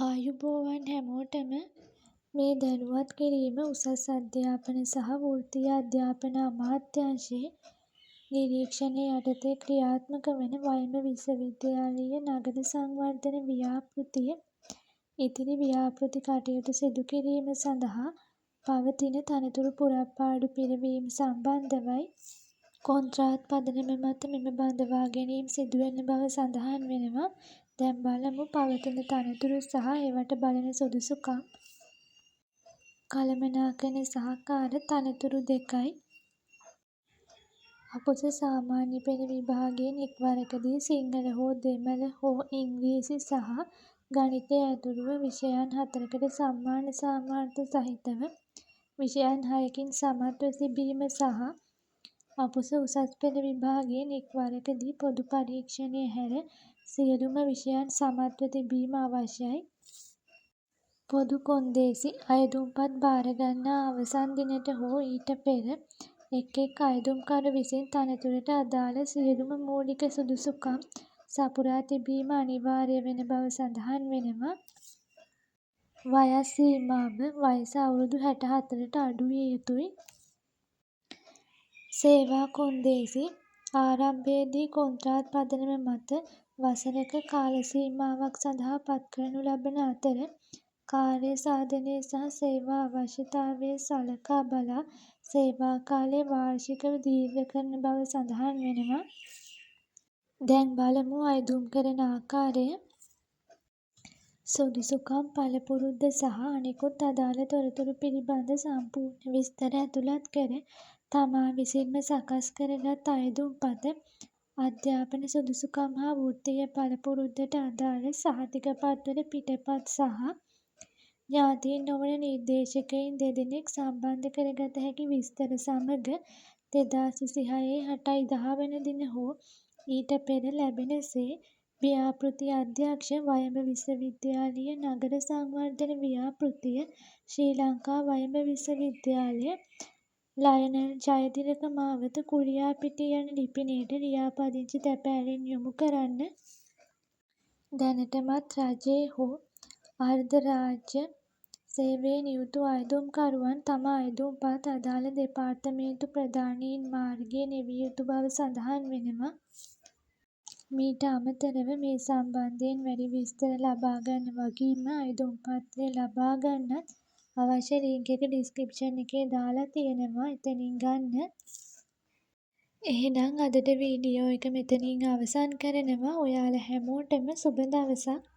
ආයුබෝවන් හැමෝටම. මේ දැනුවත් කිරීම උසස් අධ්‍යාපන සහ වෘත්තීය අධ්‍යාපන අමාත්‍යාංශයේ නිරීක්ෂණය යටතේ ක්‍රියාත්මක වන වයඹ විශ්වවිද්‍යාලීය නගර සංවර්ධන ව්‍යාපෘතිය ඉදිරි ව්‍යාපෘති කටයුතු සිදු කිරීම සඳහා පවතින තනතුරු පුරප්පාඩු පිරවීම සම්බන්ධවයි. කොන්ත්‍රාත් පදනම මත මෙම බඳවා ගැනීම සිදුවෙන බව සඳහන් වෙනවා. දැන් බලමු පවතින තනතුරු සහ ඒවට බලන සුදුසුකම්. කළමනාකරණ සහකාර තනතුරු 2යි. අපොස සාමාන්‍ය පෙළ විභාගයෙන් එක් වරකදී සිංහල හෝ දෙමළ හෝ ඉංග්‍රීසි සහ ගණිතය ඇතුළුව විෂයන් 4කට සම්මාන සාමාර්ථ සහිතව විෂයන් 6කින් සමත්ව තිබීම සහ අපොස උසස් පෙළ විභාගයෙන් එක් වරකදී පොදු පරීක්ෂණය හැර සියලුම විෂයන් සමත්ව තිබීම අවශ්‍යයි. පොදු කොන්දේසි: අයදුම්පත් භාරගන්නා අවසන් දිනට හෝ ඊට පෙර එක් එක් අයදුම්කරු විසින් තනතුරට අදාළ සියලුම මූලික සුදුසුකම් සපුරා තිබීම අනිවාර්ය වෙන බව සඳහන් වෙනවා. වයස් සීමාව: වයස අවුරුදු 64ට අඩු විය යුතුයි. සේවා කොන්දේසි: ආරම්භයේදී කොන්ත්‍රාත් පදනම මත වසරක කාල සීමාවක් සඳහා පත් කරනු ලබන අතර, කාර්ය සාධනය සහ සේවා අවශ්‍යතාවය සලකා බලා සේවා කාලය වාර්ෂිකව දීර්ඝ කරන බව සඳහන් වෙනවා. දැන් බලමු අයදුම් කරන ආකාරය. සුදුසුකම්, පළපුරුද්ද සහ අනෙකුත් අදාළ තොරතුරු පිළිබඳ සම්පූර්ණ විස්තර ඇතුළත් කර තමා විසින්ම සකස් කරගත් අයදුම්පත අධ්‍යාපන සුදුසුකම් හා වෘත්තීය පළපුරුද්දට අදාළ සහතික පත්‍ර පිටපත් සහ ඥාතීන් නොවන නිර්දේශකයින් දෙදෙනෙක් සම්බන්ධ කරගත හැකි විස්තර සමග 2026.8.10 වන දින හෝ ඊට පෙර ලැබෙන සේ ව්‍යාපෘති අධ්‍යක්ෂ, වයඹ විශ්වවිද්‍යාලීය නගර සංවර්ධන ව්‍යාපෘතිය, ශ්‍රී ලංකා වයඹ විශ්වවිද්‍යාලය, ලයනල් ජයතිලක මාවත, කුරියාපිටිය යන ලිපිනයට ලියාපදිංචි තැපෑලෙන් යොමු කරන්න. දැනටමත් රජයේ හෝ අර්ධ රාජ්‍ය සේවයේ නියුතු අයදුම්කරුවන් තම අයදුම්පත් අදාළ දෙපාර්තමේන්තු ප්‍රධානීන් මාර්ගයෙන් එවිය යුතු බව සඳහන් වෙනවා. මීට අමතරව මේ සම්බන්ධයෙන් වැඩි විස්තර ලබා ගන්න වගේම අයදුම් පත්‍රය ලබා ගන්නත් අවශ්‍ය ලින්ක් එක ඩිස්ක්‍රිප්ෂන් එකේ දාලා තියෙනවා. එතනින් ගන්න. එහෙනම් අදට වීඩියෝ එක මෙතනින් අවසන් කරනවා. ඔයාලා හැමෝටම සුබ දවසක්.